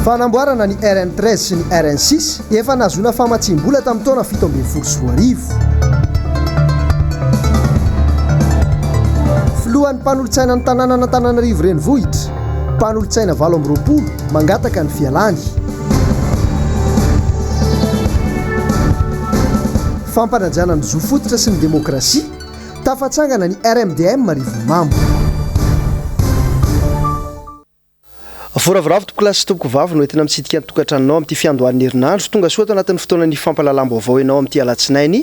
Fanamboarana ny RN 13 sy ny RN 6 efa nahazoana famatsiam-bola tamin'ny taona 2017. Filohan'ny mpanolotsainan'ny tanànan'Antananarivo Renivohitra, mpanolotsaina 28 mangataka ny fialany. Fampanajana ny zo fototra sy ny demokrasia, tafatsangana ny RMDM Arivonimamo. Voravoravo tompokolahy sy tompokovavy no entina mitsidika ny tokantranonao amin'ity fiandohan'ny herinandro. Tonga soa ato anatin'ny fotoanan'ny fampahalalam-baovao ianao amin'ity alatsinainy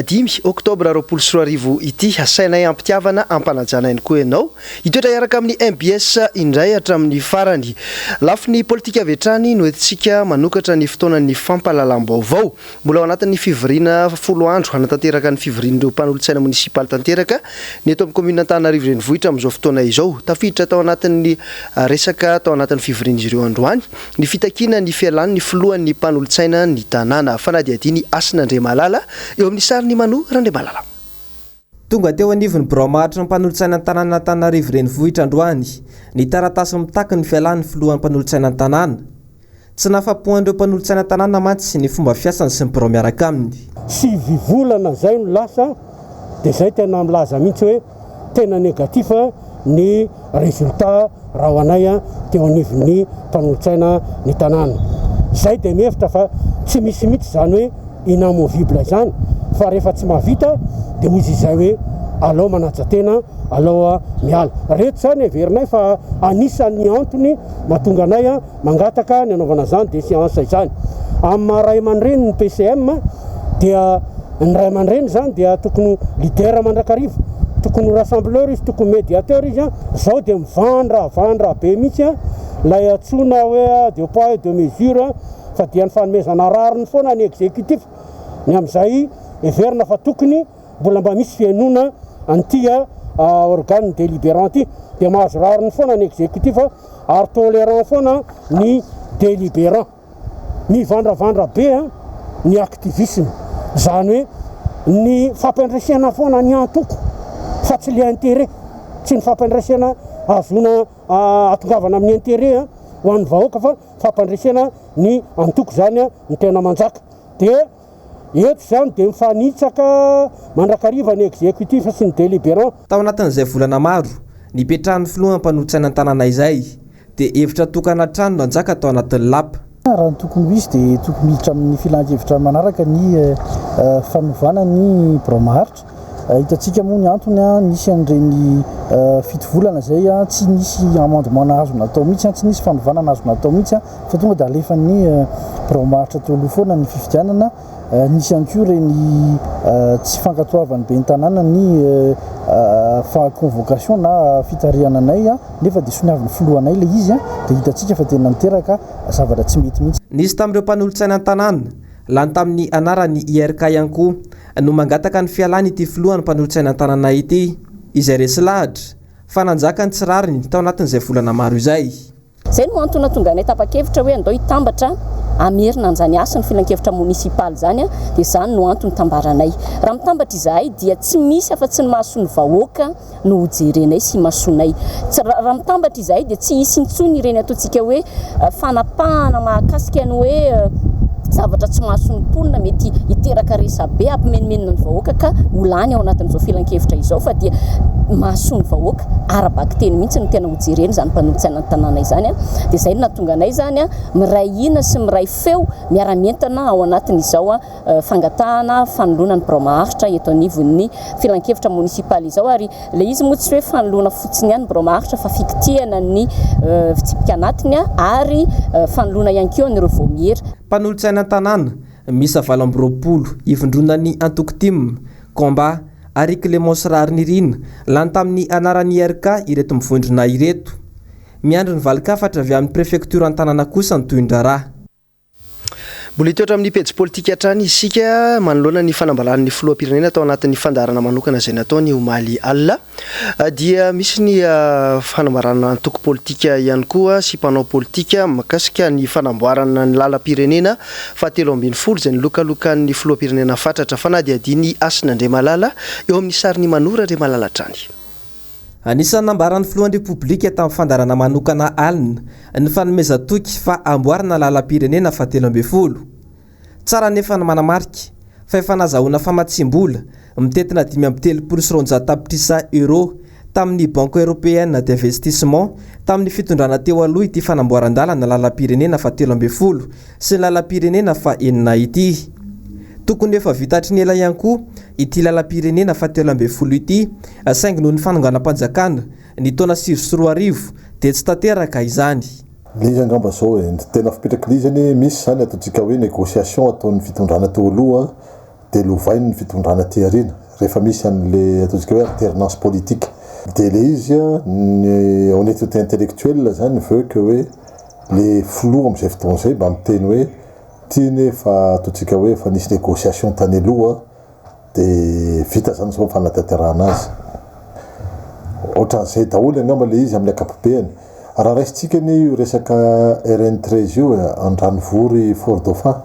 dimy oktobra 2020 ity. Asainay am-pitiavana ampanajana ihany koa ianao hitoetra hiaraka amin'ny mbs indray hatramin'ny farany. Lafiny politika avy hatrany no entintsika manokatra ny fotoanan'ny fampahalalam-baovao. Mbola ao anatin'ny fivoriana folo andro hanatanteraka ny fivorian'ireo mpanolotsaina monisipaly tanteraka ny eto amin'ny kaominina Antananarivo Renivohitra amin'izao fotoana izao. Tafiditra tao anatin'ny resaka tao anatin'ny fivorian'izy ireo androany ny fitakiana ny fialan'ny filohan'ny mpanolotsaina ny tanàna. Fanadihadian'i Hasina Andriamalala eo amin'ny sarin'i Mano Randriamalala. Tonga teo anivon'ny birao maharitry ny mpanolotsaina ny tanànan'Antananarivo Renivohitra androany ny taratasy mitaky ny fialan'ny filohan'ny mpanolotsaina ny tanàna. Tsy nahafapo an'ireo mpanolotsaina tanàna mantsy ny fomba fiasany sy ny birao miaraka aminy. Sivy volana izay no lasa dia izay tena milaza mihitsy hoe tena négatif ny résultat raha ho anay teo anivon'ny mpanolotsaina ny tanàna. Izay dia mihevitra fa tsy misy mihitsy izany hoe inamovible izany fa rehefa tsy mahavita dia hoy izy izay hoe alao manaja tena, alao miala. Ireto izany heverinay fa anisan'ny antony mahatonga anay Mangataka ny hanaovana izany déchéance izany. Amin'ny maha ray aman-dreny ny PCM dia ny ray aman-dreny izany dia tokony ho leader mandrakariva, tokony ho rassembleur izy, tokony médiateur izy. Izao dia mivandravandra be mihitsy ilay antsoina hoe deux poids et deux mesures fa dia ny fanomezana rariny foana ny exécutif ny amin'izay heverina fa tokony mbola mba misy fihainoana an'ity organe délibérant ity dia mahazo rariny foana ny exécutif ary tolérant foana ny délibérant. Mivandravandra be ny activisme, izany hoe ny fampiandresena foana ny antoko fa tsy le intérêt, tsy ny fampiandresena ahazoana ahatongavana amin'ny intérêt ho an'ny vahoaka fa fampandresena ny antoko izany no tena manjaka. Dia Eto izany dia mifanitsaka mandrakariva ny executif sy ny deliberant. Tao anatin'izay volana maro nipetrahan'ny filoha mpanolotsaina an-tanàna izay, dia hevitra tokana hatrany no nanjaka tao anatin'ny lapa. Raha ny tokony ho izy dia tokony miditra amin'ny filan-kevitra manaraka ny fanovana ny birao maharitra. Hitantsika moa ny antony, nisy an'ireny fito volana izay tsy nisy amendement nahazo natao mihitsy, tsy nisy fanovana nahazo natao mihitsy. Fa tonga dia alefan'ny birao maharitra teo aloha foana ny fifidianana. Nisy ihany koa ireny tsy fankatoavan'ny ben'ny tanàna ny convocation na fitarihana anay nefa dia soniavin'ny filohanay ilay izy dia hitantsika fa tena niteraka zavatra tsy mety mihitsy. Nisy tamin'ireo mpanolotsaina an-tanàna, lany tamin'ny anaran'ny IRK ihany koa, no mangataka ny fialan'ity filohan'ny mpanolotsaina an-tanàna ity, izay resy lahatra fa nanjaka ny tsy rariny tao anatin'izay volana maro izay. Izay no antony nahatonga anay tapa-kevitra hoe andao hitambatra hamerina an'izany hasin'ny filankevitra monisipaly izany dia izany no antony itambaranay. Raha mitambatra izahay dia tsy misy afa-tsy ny mason'ny vahoaka no hojerenay sy imasoanay. Raha mitambatra izahay dia tsy hisy intsony ireny ataontsika hoe fanapahana mahakasika ny hoe zavatra tsy mason'ny mponina mety hiteraka resabe hampimenomenona ny vahoaka ka ho lany ao anatin'izao filankevitra izao fa dia mahasoa ny vahoaka ara-bakiteny mihitsy no tena hojerena izany mpanolotsaina ny tanàna izany dia izay no nahatonga anay izany miray hina sy miray feo miara-mientana ao anatin'izao fangatahana fanoloana ny birao maharitra eto anivon'ny filankevitra monisipaly izao ary ilay izy moa tsy hoe fanoloana fotsiny ihany ny birao maharitra fa fikitihana ny fitsipika anatiny ary fanoloana ihany koa an'ireo vaomiera. Mpanolotsaina an-tanàna miisa 28 ivondronan'ny antoko tim, Combat, ary Clémence Raharinirina, lany tamin'ny anaran'ny IRK ireto mivondrona ireto. Miandry ny valin-kafatra avy amin'ny prefektiora an-tanàna kosa ny tohin-draharaha. Mbola hitoetra amin'ny pejy politika hatrany isika manoloana ny fanambaran'ny filoham-pirenena tao anatin'ny fandaharana manokana izay nataony omaly alina. Dia misy ny fanambarana antoko politika ihany koa sy mpanao politika mikasika ny fanamboarana ny lalam-pirenena fahatelo 12 izay nilokalokan'ny filoham-pirenena fatratra. Fanadihadian'i Hasina Andriamalala eo amin'ny sarin'i Manoro Andriamalala hatrany. Anisan'ny nambaran'ny filohan'ny Repoblika tamin'ny fandaharana manokana alina ny fanomezan-toky fa hamboarina lalam-pirenena fahatelo ambinifolo. Tsara anefa ny manamarika fa efa nazahoana famatsiam-bola mitentina 235 tapitrisa euros tamin'ny Banque Européenne d'Investissement tamin'ny fitondrana teo aloha ity fanamboaran-dalana lalam-pirenena fahatelo ambinifolo sy ny lalam-pirenena fahenina ity. Tokony ho efa vita hatry ny ela ihany koa ity lalam-pirenena fahatelo ambinifolo ity saingy noho ny fanonganam-panjakana ny taona 2009 dia tsy tanteraka izany. Le izy angamba zao e, ny tena fipetraky le izy anie misy zany ataontsika hoe négociation ataon'ny fitondrana teo aloha de lovain'ny fitondrana aty aoriana rehefa misy an'le ataontsika hoe alternance politique de le izy a ny honnêteté intellectuelle zany veut que hoe le filoha am'izay fotoana zay mba miteny hoe ty anie efa ataontsika hoe efa nisy négociation tany aloha de vita zany zao fanatanterahana azy. Ohatran'izay daholo angamba le izy amin'ny ankapobeny. Raha raisintsika anie io resaka RN 13 io e, Andranovory Fort Dauphin,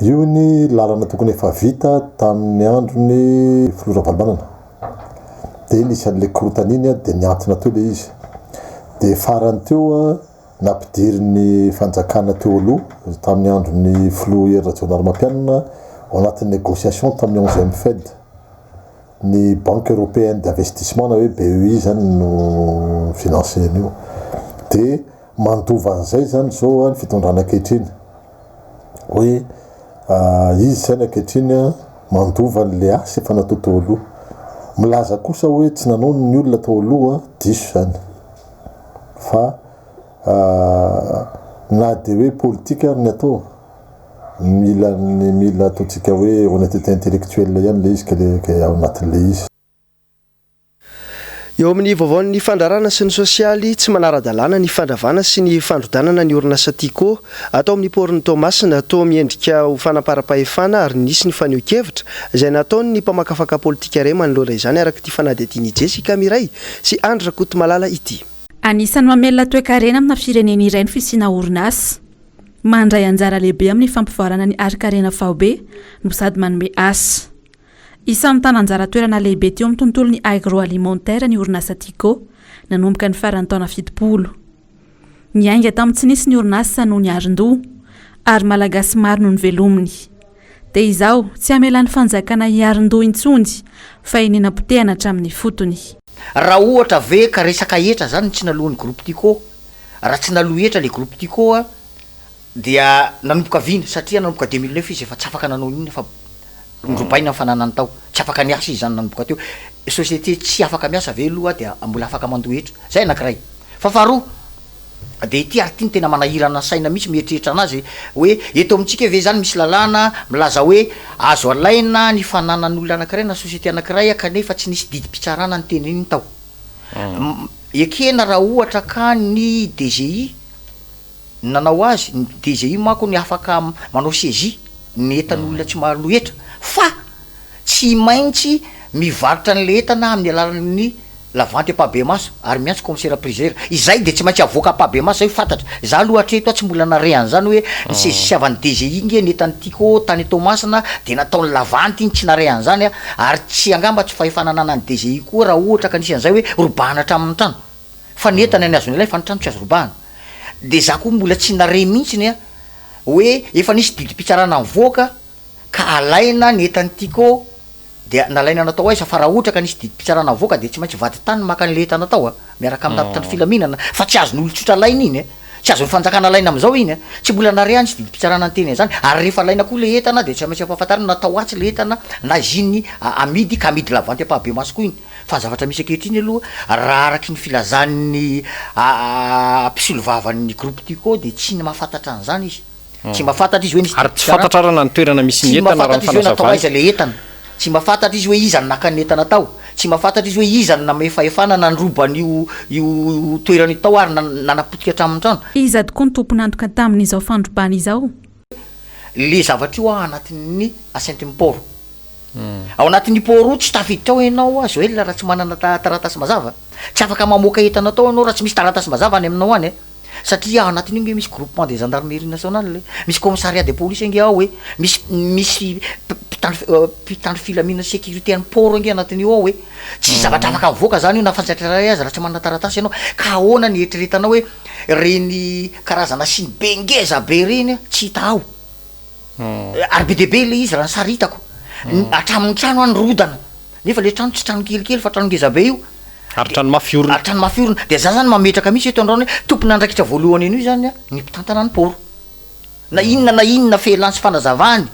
io ny lalana tokony efa vita tamin'ny andron'ny filoha Ravalomanana, de nisy an'le korontana iny de nihantona teo le izy, de farany teo nampidirin'ny fanjakana teo aloha tamin'ny andron'ny filoha Hery Rajaonarimampianina ao anatin'ny négociation tamin'ny onzième Fed. Ny Banque Européenne d'Investissement na hoe BEI zany no mi-financer an'io. De mandova an'izay zany zao ny fitondrana ankehitriny. Hoe izy zany ankehitriny mandova an'le asa efa natao teo aloha. Milaza kosa hoe tsy nanao ny olona teo aloha, diso zany. Fa na de hoe politika ary ny atao, Mila ny mila ataontsika hoe honnêteté intellectuelle ihany le izy ka le ka ao anatin'le izy. Eo amin'ny vaovaon'ny fandrarana sy ny sosialy, tsy manara-dalàna ny fandravana sy ny fandrodanana ny orinasa Tiko atao amin'ny paorin'i Toamasina, toa miendrika ho fanamparam-pahefana ary nisy ny fanehoan-kevitra izay nataon'ny mpamakafaka politika iray manoloana izany araka ity fanadihadian'i Jessica Miray sy Andry Rakotomalala ity. Anisan'ny mamelona toekarena amina firenena iray ny fisiana orinasa. Mandray anjara lehibe amin'ny fampivoarana ny harinkarena faobe no sady manome asa. Isan'ny mitana anjara toerana lehibe teo amin'ny tontolon'ny agroalimentaire ny orinasa Tiko, nanomboka ny faran'ny taona 70. Niainga tamin'ny tsy nisy ny orinasa noho ny arin-doha, ary Malagasy maro no novelominy. Dia izao, tsy hamela ny fanjakana hiarin-doha intsony, fa iniana potehana hatramin'ny fotony. Raha ohatra ve ka resaka hetra zany no tsy naloan'ny groupe Tiko, Raha tsy naloa hetra le groupe Tiko a dia nanomboka vina satria nanomboka 2009 izy efa tsy afaka nanao inona fa norobaina ny fananany tao, tsy afaka niasa izy zany nanomboka teo, société tsy afaka miasa ve aloha dia mbola afaka mandoa hetra, zay anakiray. Fa faharoa dia ity ary ity no tena manahirana saina mihitsy mieritreritra anazy hoe eto amintsika ve zany misy lalàna milaza hoe azo alaina ny fananan'olona anakiray na société anakiray kanefa tsy nisy didim-pitsarana niteny an'iny tao. Ekena raha ohatra ka ny DGI nanao azy, ny DGI manko ny afaka manao saisie ny entan'olona tsy mahaloa hetra fa tsy maintsy mivarotra an'ilay entana amin'ny alalan'ny lavanty ampahibemaso ary miantso commissaire priseur. Izay dia tsy maintsy avoaka ampahibemaso, izay fantatra. Za aloha hatreto aho tsy mbola nare an'izany hoe ny saisisiavan'ny DGI nge ny entan'i Tiko tany Toamasina dia nataony lavanty iny, tsy nare an'izany aho. Ary tsy angamba tsy fahefana ananan'ny DGI koa raha ohatra ka nisy an'izay hoe robahana hatramin'ny trano. Fa ny entana ny azony alaina fa ny trano tsy azo robahana. Dia za koa mbola tsy nare mihitsiny a hoe efa nisy didim-pitsarana nivoaka ka alaina ny entan'i Tiko dia nalaina natao aiza fa raha ohatra ka nisy didim-pitsarana avoaka dia tsy maintsy vadintany maka an'ilay entana tao a, miaraka amina mpitandro filaminana fa tsy azon'olon-tsotra alaina iny e, tsy azon'ny fanjakana alaina amin'izao iny e, tsy mbola nare aho nisy didim-pitsarana niteny an'izany, ary rehefa alaina koa ilay entana dia tsy maintsy ampahafantarina na atao atsy ilay entana na izy iny amidy ka amidy lavanty ampahabemaso koa iny, fa ny zavatra misy ankehitriny aloha raha araky ny filazan'ny mpisolovavan'ny groupe Tiko dia tsy mahafantatra an'izany izy. Tsy mba fantatra izy hoe nisy Ary tsy fantatra ara na ny toerana misy ny Tsy mba entana raha ny fantatra izy hoe natao fanazavany. aiza ilay entana. Tsy mba fantatra izy hoe iza no naka ny entana tao. Tsy mba fantatra izy hoe iza no namehy fahefana nandroba an'io io toerana io tao ary nanapotika hatramin'ny trano. Iza tokoa no tompon'antoka tamin'izao fandrobana izao? Le zavatra io ao anatin'ny enceinte-n'ny port. Ao anatin'ny port io tsy tafiditra ao ianao Joël raha tsy manana taratasy mazava. Tsy afaka mamoaka entana tao ianao raha tsy misy taratasy mazava any aminao any. Satria ao anatin'io nge misy groupement de gendarmerie nationale e, misy commissariat de police nge ao e, misy misy. mpitandro mpitandro filaminana sécurité an'ny port ange anatin'io ao e! Tsisy zavatra afaka mivoaka zany io na fantsatra iray aza raha tsy manana taratasy ianao, ka ahoana ny eritreretanao hoe reny karazana siny be ngeza be reny tsy hita ao? Ary be dia be le izy raha ny sary hitako, hatramin'ny trano any rodana, nefa le trano tsy trano kelikely fa trano ngeza be io. Ary trano mafy orina. Ary trano mafy orina, de za zany mametraka mihitsy eto androany hoe tompon'andraikitra voalohany an'io zany an ny mpitantana ny port. Na inona na inona fehelany sy fanazavany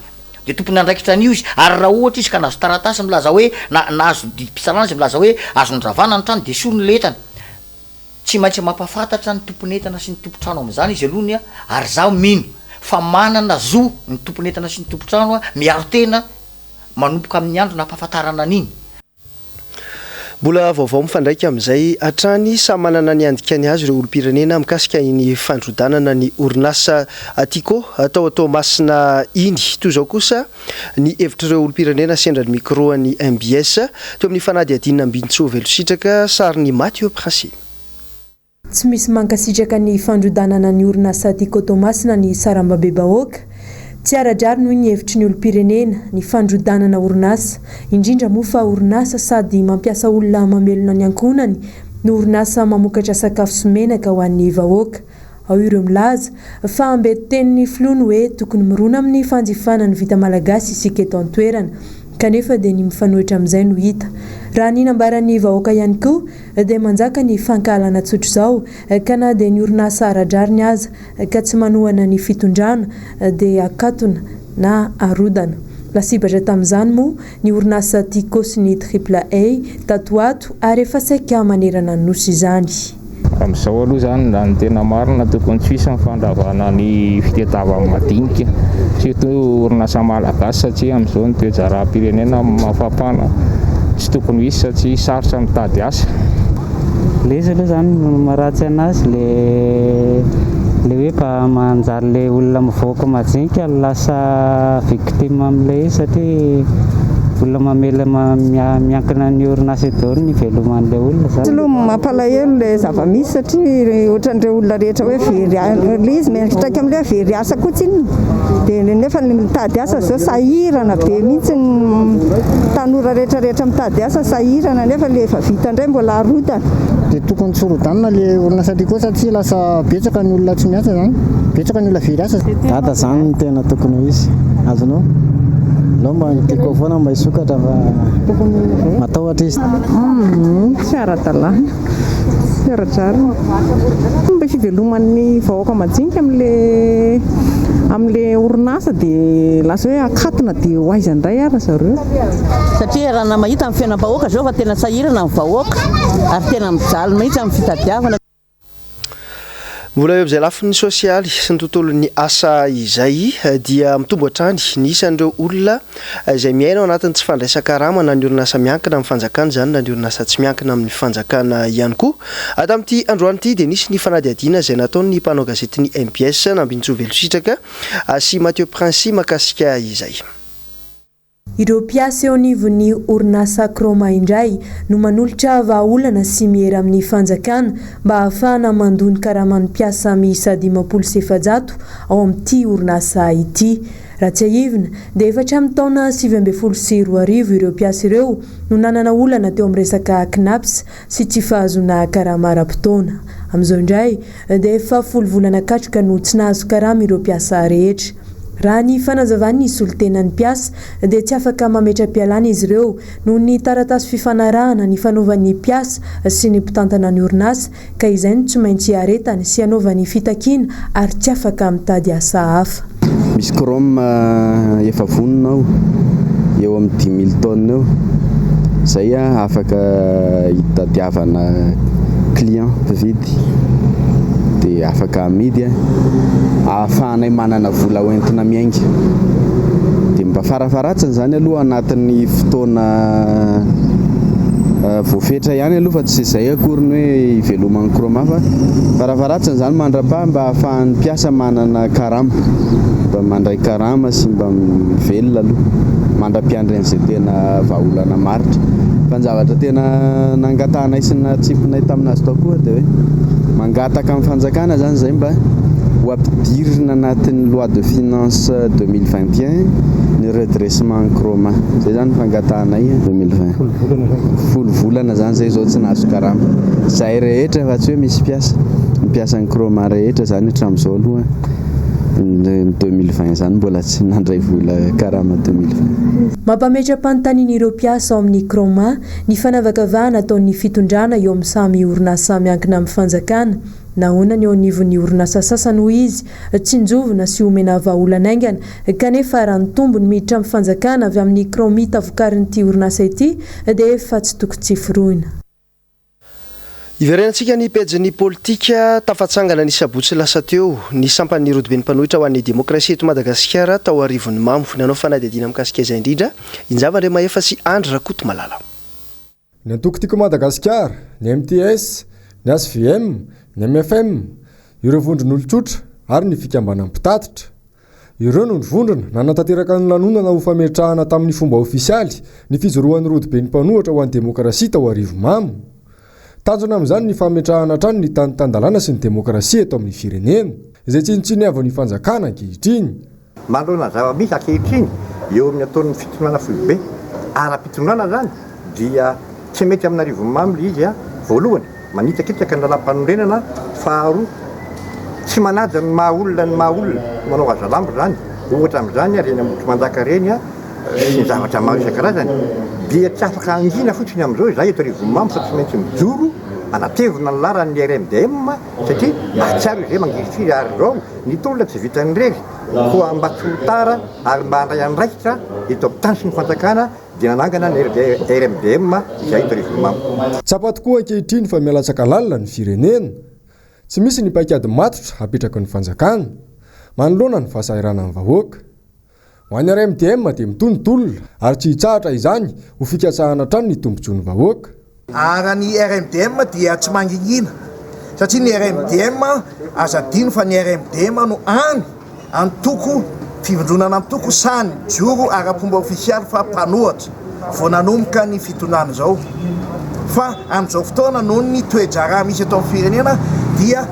dia tompon'andraikitra an'io izy, ary raha ohatra izy ka nahazo taratasy milaza hoe na nahazo didim-pitsarana izy milaza hoe azo noravana ny trano dia esoriny ilay entana. Tsy maintsy mampahafantatra ny tompon'entana sy ny tompon-trano amin'izany izy aloha ny ary izaho mino fa manana zo ny tompon'entana sy ny tompon-trano miaro tena manomboka amin'ny andro nampahafantarana an'iny. Mbola vaovao mifandraika amin'izay hatrany, samy manana ny handikany azy ireo olom-pirenena mikasika iny fandrodanana ny orinasa Tiko tao Toamasina iny. Toy izao kosa ny hevitr'ireo olom-pirenena sendra ny micro an'ny mbs teo amin'ny fanadihadiana Ambinintsoa Velositraka, sarin'i Mathieu Princi. Tsy misy mankasitraka ny fandrodanana ny orinasa Tiko Toamasina ny sarambabebahoaka. Tsy ara-drariny hoy ny hevitry ny olom-pirenena ny fandrodanana orinasa, indrindra moa fa orinasa sady mampiasa olona mamelona ny ankohonany no orinasa mamokatra sakafo sy menaka ho an'ny vahoaka. Ao ireo milaza fa ambetin-tenin'ny filoha ny hoe tokony mirona amin'ny fanjifana ny vita malagasy isika eto an-toerana. Kanefa dia ny mifanohitra amin'izay no hita. Raha ny nambaran'ny vahoaka ihany koa dia manjaka ny fankahalana tsotr'izao ka na dia ny orinasa ara-drariny aza ka tsy manohana ny fitondrana dia akatona na arodana. Lasibatra tamin'izany moa ny orinasa Tiko sy ny Triple A tato ho ato ary efa saika manerana ny Nosy izany. Amin'izao aloha izany raha ny tena marina tokony tsy hisy ny fandravana ny fitadiavana madinika surtout orinasa malagasy satria amin'izao ny toe-draharaham-pirenena mafampana tsy tokony ho hisy satria sarotra mitady asa. Le izy aloha zany no maharatsy anazy le le hoe mba manjary le olona mivoaka majinika no lasa victime amle izy satria olona mamela miankina ny orinasa eo daholo ny iveloman'le olona zany. Aloha mampalahelo le zava-misy satria ohatran'ireo olona rehetra hoe very le izy miantraika amle hoe very asa koa tsinona dia nefa ny mitady asa zao sahirana be mihitsy ny tanora rehetra rehetra mitady asa sahirana nefa le efa vita indray mbola arodana. Dia tokony tsy rodanina le orinasa Tiko satria lasa betsaka ny olona tsy miasa zany, betsaka ny olona very asa. Dada zany no tena tokony ho izy, azonao? Aleo mba ny Tiko foana mba hisokatra fa matahotra izy. Humm tsy ara-dalàna, tsy ara-drariny. Fomba fiveloman'ny vahoaka majinika amin'le amin'le orinasa dia lasa hoe akatona dia ho aiza indray ary zareo. Satria raha mahita ny fiainam-bahoaka izao fa tena sahirana ny vahoaka ary tena mijaly mihitsy amin'ny fitadiavana. Mbola eo amin'izay lafiny sosialy sy ny tontolon'ny asa izay dia mitombo hatrany ny isan'ireo olona izay miaina ao anatin'ny tsy fandraisan-karama na ny orinasa miankina amin'ny fanjakana izany na ny orinasa tsy miankina amin'ny fanjakana ihany koa. Tamin'ity androany ity dia nisy ny fanadihadiana izay nataon'ny mpanao gazetin'ny mbs Nambinintsoa Velositraka sy Mathieu Princi mahakasika izay. Ireo mpiasa eo anivon'ny orinasa Chroma indray no manolotra vahaolana sy miera amin'ny fanjakana mba hahafahana mandoa ny karaman'ny mpiasa miisa 450 ao amin'ity orinasa ity. Raha tsiahivina dia efa hatramin'ny taona 2019 ireo mpiasa ireo no nanana olana teo amin'ny resaka Cnaps sy tsy fahazoana karama ara-potoana. Amin'izao indray dia efa folo volana katroka no tsy nahazo karama ireo mpiasa rehetra. Raha ny fanazavan'ny solontenan'ny mpiasa dia tsy afaka mametra-pialana izy ireo noho ny taratasy fifanarahana nifanaovan'ny mpiasa sy ny mpitantana ny orinasa ka izay no tsy maintsy iaretany sy anaovany fitakiana ary tsy afaka mitady asa hafa. Misy chrome efa vonona ao, eo amin'ny 5000 tonnes eo, izay afaka hitadiavana client mpividy dia afaka amidy ahafahanay manana vola hoentina miainga. Dia mba farafaharatsiny izany aloha anatin'ny fotoana voafetra ihany aloha fa tsy izay akory ny hoe hiveloman'ny Chroma fa farafaharatsiny izany mandrapaha mba ahafahan'ny mpiasa manana karama, mba mandray karama sy mba mivelona aloha mandra-piandry an'izay tena vahaolana maharitra. Fa ny zavatra tena nangatahanay sy natsipinay tamin'azy tao koa dia hoe mangataka amin'ny fanjakana izany izay mba. Ho ampidirina anatin'ny loi de finance 2021 ny redressement ny Chroma. Zay zany ny fangatahanay 2020. Folo volana zany zay zao tsy nahazo karama. Zahay rehetra fa tsy hoe misy mpiasa. Ny mpiasan'ny Chroma rehetra zany hatramin'izao aloha ny 2020 zany mbola tsy nandray vola karama 2020. Mampametra-panontaniana ireo mpiasa ao amin'ny Chroma ny fanavakavahana ataon'ny fitondrana eo amin'ny samy orinasa miankina amin'ny fanjakana. Nahoana ny eo anivon'ny orinasa sasany, hoy izy, tsinjovina sy omena vahaolana haingana, kanefa raha ny tombony miditra amin'ny fanjakana avy amin'ny kraomita vokarin'ity orinasa ity dia efa tsy tokony tsy forohina. Iverenantsika ny pejin'ny politika, tafatsangana ny sabotsy lasa teo ny sampan'ny rodoben'ny mpanohitra ho an'ny demokrasia eto Madagasikara tao Arivonimamo. Nanao fanadihadiana mikasika izay indrindra i Njava Andriamahefa sy Andry Rakotomalala. Ny Antoko Tiako Madagasikara, ny MTS, ny HVM, ny mfm, ireo vondron'olon-tsotra ary ny fikambanan'ny mpitatitra. Ireo no nivondrona nanatanteraka ny lanonana ho fametrahana tamin'ny fomba ofisialy ny fijoroan'ny rodoben'ny mpanohatra ho an'ny demokrasia tao Arivonimamo. Tanjona amin'izany ny fametrahana hatrany ny tany tan-dalàna sy ny demokrasia eto amin'ny firenena, izay tsinontsiniavan'ny fanjakana ankehitriny. Manoloana ny zava-misy ankehitriny eo amin'ny ataon'ny fitondrana foibe ara-pitondrana izany dia tsy mety amin'Arivonimamo ilay izy, voalohany, manitsakitsaka ny lalàmpanorenana, faharoa, tsy manaja ny maha olona ny maha olona, manao hazalambo izany, ohatra amin'izany ireny Ambohitrimanjaka ireny sy ny zavatra maro isan-karazany, dia tsy afaka hangina fotsiny amin'izao izahay eto Arivonimamo fa tsy maintsy mijoro hanatevina ny laharan'ny RMDM satria mahatsiaro izay mangirifiry ary izao Ny tolona tsy vitan'ny irery, koa mba tsy ho tara ary mba handray andraikitra eto amin'ny tany sy ny fanjakana dia nanangana ny RMDM izay eto Arivonimamo. Tsapa tokoa ankehitriny fa mialatsaka lalina ny firenena. Tsy misy ny paikady matotra apetraky ny fanjakana manoloana ny fahasahiranan'ny vahoaka. Ho an'ny RMDM dia mitohy ny tolona ary tsy hitsahatra izany ho fikatsahana hatrany ny tombontsoan'ny vahoaka. Ary ny RMDM dia tsy mangingina satria ny RMDM aza adino fa ny RMDM no any antoko fivondronana antoko sahy nijoro ara-pomba ofisialy fa mpanohatra vao nanomboka ny fitondrana izao fa amin'izao fotoana noho ny toe-draharaha misy eto amin'ny firenena dia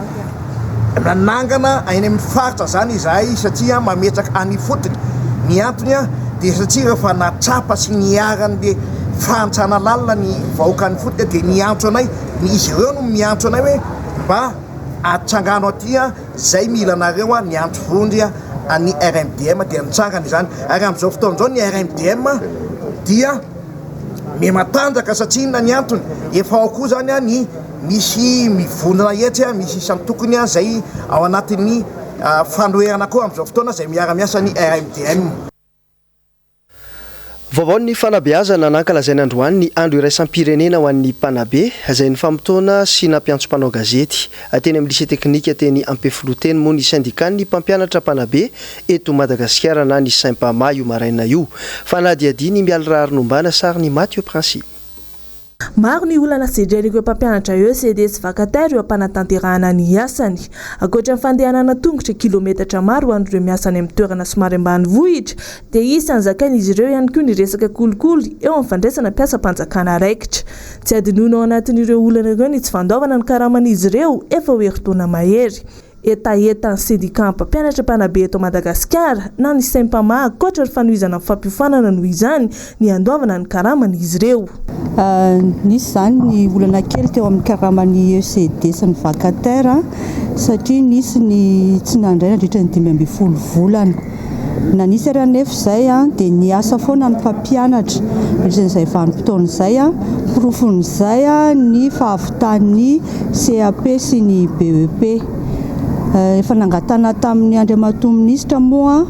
nanangana any amin'ny faritra izany izahay satria mametraka any ifotony. Ny antony dia satria rehefa nahatsapa sy niharan'le fahantrana lalina ny vahoaka any ifotony dia niantso anay, izy ireo no miantso anay hoe mba atsangano aty izay mila anareo, niantso vonjy an'ny RMDM dia nitsangana izany ary amin'izao fotoana izao ny RMDM dia Mihamatanjaka satria inona ny antony? Efa ao koa zany ny misy mivondrona etsy, misy isan-tokony izay ao anatin'ny fanoherana koa amin'izao fotoana izay miara-miasa ny RMDM. Vaovaon'ny fanabeazana nankalazaina androany ny andro iraisam-pirenena ho an'ny mpanabe, izay nifamotoana sy nampiantso mpanao gazety. Teny amin'ny lycée teknika teny Ampefiloha teny moa ny syndikan'ny mpampianatra mpanabe eto Madagasikara na ny Sempama io maraina io. Fanadihadian'i Mialy Raharinombana, sarin'i Mathieu Princi. Maro ny olana sedrain'ireo mpampianatra ECD sy vacataires eo am-panatanterahana ny asany. Ankoatra ny fandehanana tongotra kilometatra maro ho an'ireo miasa any amin'ny toerana somary ambanivohitra dia isan'ny zakain'izy ireo ihany koa ny resaka kolikoly eo amin'ny fandraisana mpiasam-panjakana raikitra. Tsy hadinoina ao anatin'ireo olana ireo ny tsy fandoavana ny karaman'izy ireo efa ho herintaona mahery. Hetahetan'ny sendikà mpampianatra mpanabe eto Madagasikara na ny Sempama ankoatra ny fanohizana ny fampiofanana noho izany ny handoavana ny karaman'izy ireo. Nisy izany ny olana kely teo amin'ny karaman'ny ECD sy ny vacataires satria nisy ny tsy nandray nandritra ny 15 volana. Na nisy ary anefa izay dia niasa foana ny mpampianatra nandritra izay vanim-potoana izay. Porofon'izay ny fahavitan'ny CAP sy ny BEP. Efa nangatahana tamin'ny Andriamatoa Minisitra moa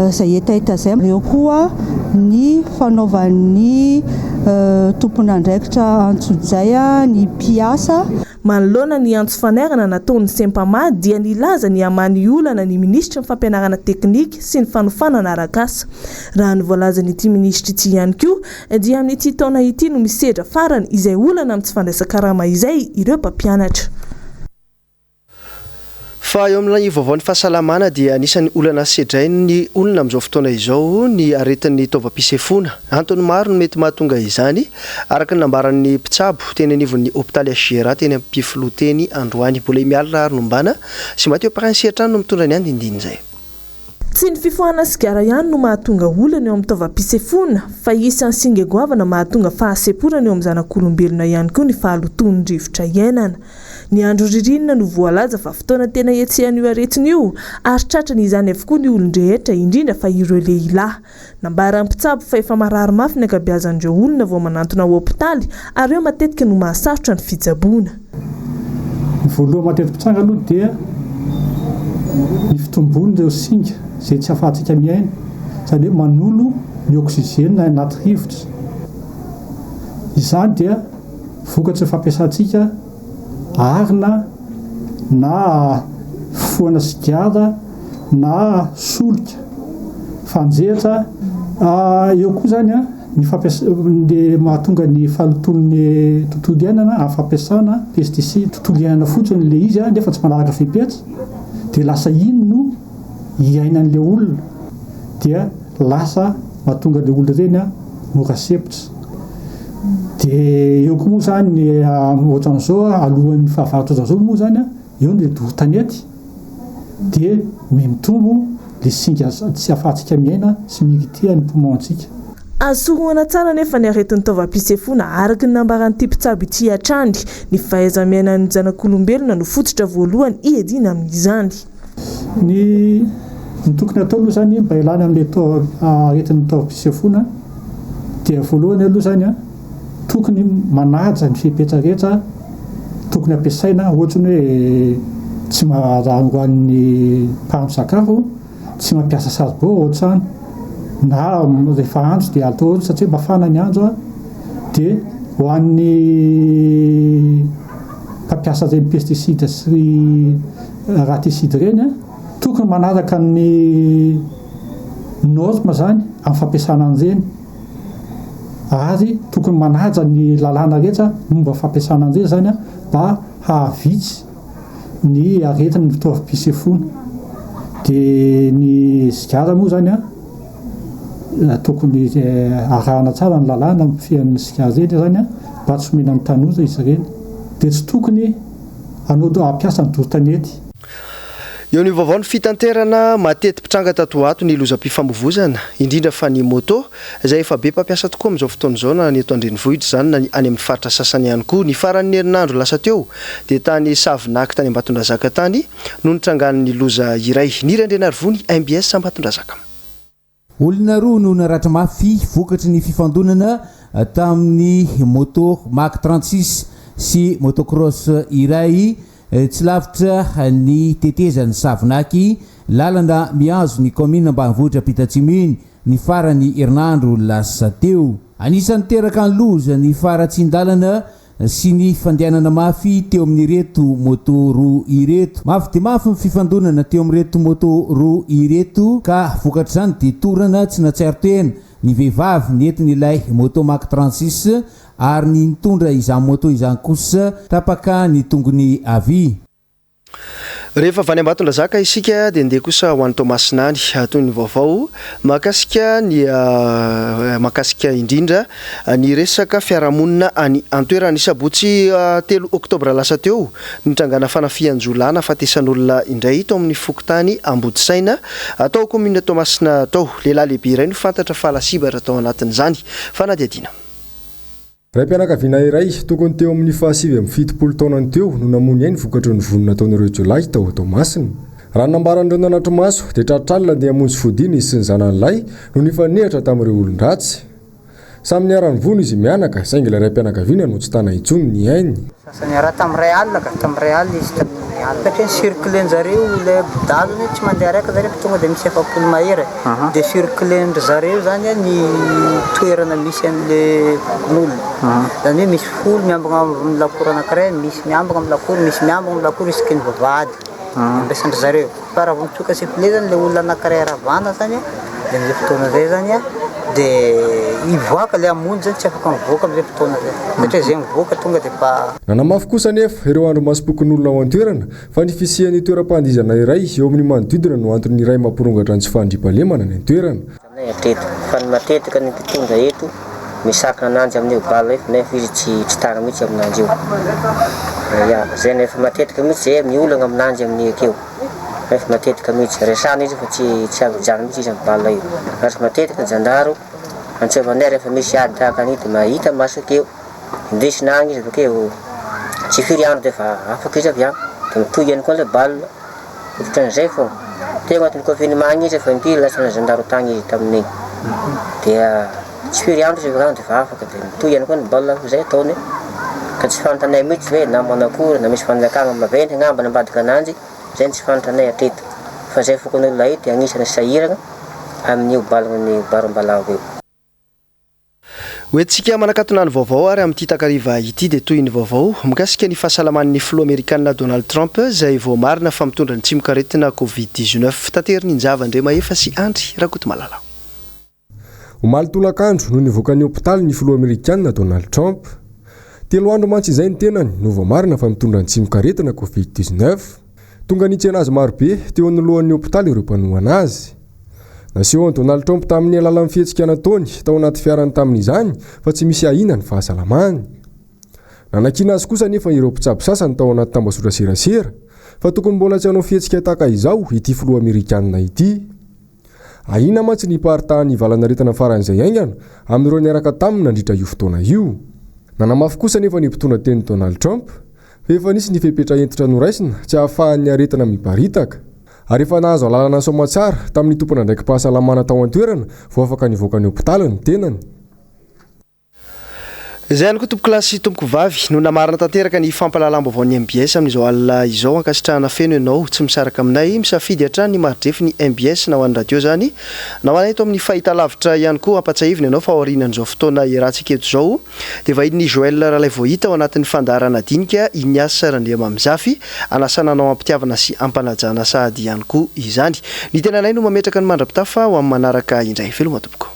izay hetaheta izay. Eo koa ny fanaovan'ny tompon'andraikitra antsojay ny mpiasa. Manoloana ny antso fanairana nataon'ny Sempama dia nilaza ny hamaha ny olana ny minisitry ny fampianarana teknika sy ny fanofanana arak'asa. Raha ny voalazan'ity minisitra ity ihany koa dia amin'ity taona ity no misedra farany izay olana amin'ny tsy fandraisan-karama izay ireo mpampianatra. Fa eo amin'ilay vaovaon'ny fahasalamana dia anisan'ny olana sedrain'ny olona amin'izao fotoana izao ny aretin'ny taovam-pisefoana. Antony maro no mety mahatonga izany, araka ny nambaran'ny mpitsabo teny anivon'ny hopitaly HJRA teny Ampefiloha teny androany. Mbola i Mialy Raharinombana sy Mathieu Prince hatrany no mitondra ny andindinin'izay. Tsy ny fifohana sigara ihany no mahatonga olana eo amin'ny taovam-pisefoana, fa isan'ny singa goavana mahatonga fahasemporana eo amin'ny zanak'olombelona ihany koa ny fahalotoan'ny rivotra iainana. Ny andro ririnina no voalaza fa fotoana tena ihetsehan'io aretina io ary tratran'izany avokoa ny olon-drehetra, indrindra fa ireo lehilahy. Nambaran'ny mpitsabo fa efa marary mafy ny ankabeazan'ireo olona vao manantona hopitaly ary eo matetika no mahasarotra ny fitsaboana. Ny voalohany mateti-pitranga aloha dia ny fitombon'ireo singa izay tsy ahafahantsika miaina, izany hoe manolo ny oxygène anaty rivotra. Izany dia vokatry ny fampiasantsika arina na fifohana sigara na solika fanjetra. Eo koa izany ny fampiasa- ny mahatonga ny fahalotoan'ny tontolo iainana amin'ny fampiasana pesticides. Tontolo iainana fotsiny ilay izy nefa tsy manaraka fepetra dia lasa iny no iainan'ilay olona dia lasa mahatonga ilay olona ireny mora sempotra. Dia eo koa moa izany ny ohatran'izao alohan'ny fahavaratra ohatran'izao moa izany eo ny doro tanety dia mihamitombo ilay singa tsy ahafahantsika miaina sy mi-irriter ny poumon-tsika. Azo sorohana tsara anefa ny aretin'ny taovam-pisefoana araka ny nambaran'ity mpitsabo ity hatrany. Ny fahaiza-miainan'ny zanak'olombelona no fototra voalohany hiadiana amin'izany. Ny ny tokony atao aloha izany mba hialana amin'ilay tao aretin'ny taovam-pisefoana dia voalohany aloha izany an, tokony manaja ny fepetra rehetra tokony ampiasaina ohatra ny hoe tsy raha ho an'ny mpahandro sakafo tsy mampiasa saribao ao an-trano na rehefa andro dia atao satria mafana ny andro an, dia ho an'ny mpampiasa ireny pesticides sy raticide ireny an, tokony manaraka ny norme zany amin'ny fampiasana an'ireny ary tokony manaja ny lalàna rehetra momba fampiasana an'ireny zany an mba hahavitsy ny aretin'ny fitaovam-pisefoana. Dia ny sigara moa zany an tokony arahana tsara ny lalàna mifehy ny sigara ireny zany an mba tsy homena ny tanora izy ireny. Dia tsy tokony hanao hampiasa ny doro tanety. Eo ny vaovao ny fitanterana, mateti-pitranga tato ho ato ny lozam-pifamoivozana, indrindra fa ny moto, izay efa be mpampiasa tokoa amin'izao fotoana izao na ny eto an-drenivohitra izany na ny any amin'ny faritra sasany ihany koa. Ny faran'ny herinandro lasa teo dia tany Savinaky tany Ambatondrazaka tany no nitrangan'ny loza iray. Niry Andrianarivony, mbs Ambatondrazaka. Olona roa no naratra mafy vokatry ny fifandonana tamin'ny moto Mach 36 sy motocross iray tsy lavitra ny tetezan'i Savinaky, lalana mihazo ny kaominina ambanivohitra Ampitatsimo iny, ny faran'ny herinandro lasa teo. Anisan'ny niteraka ny loza ny faharatsian-dalana sy ny fandehanana mafy teo amin'ireto moto roa ireto. Mafy dia mafy ny fifandonana teo amin'ireto moto roa ireto ka vokatr'izany dia torana tsy nahatsiaro tena ny vehivavy nentin'ilay moto Mach 36 ary ny nitondra izany moto izany kosa tapaka ny tongony havia. Rehefa avy any Ambatondrazaka isika dia ndeha kosa ho any Toamasina any. Toy ny vaovao mahakasika ny mahakasika indrindra ny resaka fiarahamonina any an-toerana. Ny sabotsy telo oktobra lasa teo, nitrangana fanafihan-jiolahy nahafatesan'olona indray tao amin'ny fokontany Ambodisaina, tao kaominina Toamasina tao. Lehilahy lehibe iray no fantatra fa lasibatra tao anatin'izany fanadihadiana. Raim-pianakaviana iray, tokony teo amin'ny faha 79 taonany teo, no namoy ny ainy vokatry ny vono nataon'ireo jiolahy tao Toamasina. Raha ny nambaran'ireo nanatri-maso, dia tratra alina handeha hamonjy fodiana izy sy ny zanany lahy no nifanehatra tamin'ireo olon-dratsy. Samy niharan'ny vono izy mianaka, saingy ilay raim-pianakaviana no tsy tana intsony ny ainy. Sasany raha tamin'ny iray alina ka, tamin'ny iray alina izy tamin'ny alina. Satria ny circuler-njareo ilay dahalo anie tsy mandeha raika zareo fa tonga dia misy 40 mahery e. Dia circuler-ndry zareo zany ny toerana misy an'le fokonolona. Zany hoe misy folo miambina amin'ny lakoro anankiray, misy miambina amin'ny lakoro, misy miambina amin'ny lakoro isaky ny vavahady. Ampiasan-dry zareo. Fa raha vao mitsoka sifflet zany le olona anankiray ravana zany Dia amin'izay fotoana izay zany an, dia hivoaka ilay hamonjy zany tsy afaka mivoaka amin'izay fotoana izay. Satria izay mivoaka tonga dia efa. Nanamafy kosa anefa ireo andrimasom-pokonolona ao an-toerana fa ny fisian'ny toeram-pandihizana iray eo amin'ny manodidina no antony iray mampirongatra ny tsy fahandriampahalemana any an-toerana. Aminay hatreto, fa ny matetika ny mpitondra eto misakana ananjy amin'io bal io nefa izy tsy tsy tara mihitsy aminanjy io. Ya, zay nefa matetika mihitsy zay ny olagna aminanjy amin'ny akeo. Nefa matetika mihitsy, resahana izy fa tsy tsy avy mijanona mihitsy izy amin'ny bal io. Ary matetika ny zandaro antsoivanay rehefa misy ady tahaka an'io dia mahita maso akeo. Indesina agny izy avakeo, tsy firy andro dia efa afaka izy avy agny, dia mitohy ihany koa ilay bal. Ohatran'izay fô. Teo agnatin'ny confinement igny izy efa impiry lasa nazandaro tagny izy tamin'igny. Dia tsy firy andro izy avy agny dia efa afaka dia mitohy ihany koa ny baolina fa zay ataony. Ka tsy fantanay mihitsy hoe na manakory na misy fanjakana maventy angamba nambadika ananjy, zay no tsy fantanay hatreto. Fa zay fokonolona io dia agnisan'ny sahiragna amin'io balon'ny barom-balavo io. Hoentintsika manakatona ny vaovao ary amin'ity takariva ity dia tohin'ny vaovao mikasika ny fahasalaman'ny filoha amerikana Donald Trump izay voamarina fa mitondra ny tsimokaretina Covid 19. Taterin'i Njava Andriamahefa sy Andry Rakotomalala. Omaly tolakandro no nivoaka ny hopitaly ny filoha amerikana Donald Trump. Telo andro mantsy izay ny tenany no voamarina fa mitondra ny tsimokaretina Covid 19. Tonga nitsena azy marobe teo anoloan'ny hopitaly ireo mpanohana azy. Nasehon'i Donald Trump tamin'ny alalan'ny fihetsika nataony tao anaty fiarany tamin'izany fa tsy misy ahiana ny fahasalamany. Nanakiana azy kosa anefa ireo mpitsabo sasany tao anaty tambazotra serasera fa tokony mbola tsy hanao fihetsika tahaka izao ity filoha amerikanina ity. Ahiana mantsy ny hiparitahan'ny valanaretina faran'izay haingana amin'ireo niaraka taminy nandritra io fotoana io. Nanamafy kosa anefa ny mpitondra tenin'i Donald Trump fa efa nisy ny fepetra hentitra noraisina tsy hahafahan'ny aretina miparitaka. Ary efa nahazo alalana soamatsara tamin'ny tompon'andraiki-pahasalamana tao an-toerana vao afaka nivoaka ny hopitaly ny tenany. Izay ihany koa tompokolahy sy tompokovavy no namarana tanteraka ny fampahalalam-baovaon'ny mbs amin'izao alina izao. Ankasitrahana feno ianao tsy misaraka aminay. Misafidy hatrany ny maridrefy ny mbs na ho an'ny radio izany na ho anay eto amin'ny fahitalavitra ihany koa. Ampatsiahivina ianao fa aorianan'izao fotoana iarahantsika eto izao dia vahinin'i Joël Ralaivoahita ao anatin'ny fandaharana dinika Ignace Randriamamizafy anasana anao am-pitiavana sy am-panajana sahady ihany koa izany. Ny tenanay no mametraka ny mandra-pitafa ho amin'ny manaraka indray. Veloma tompoko.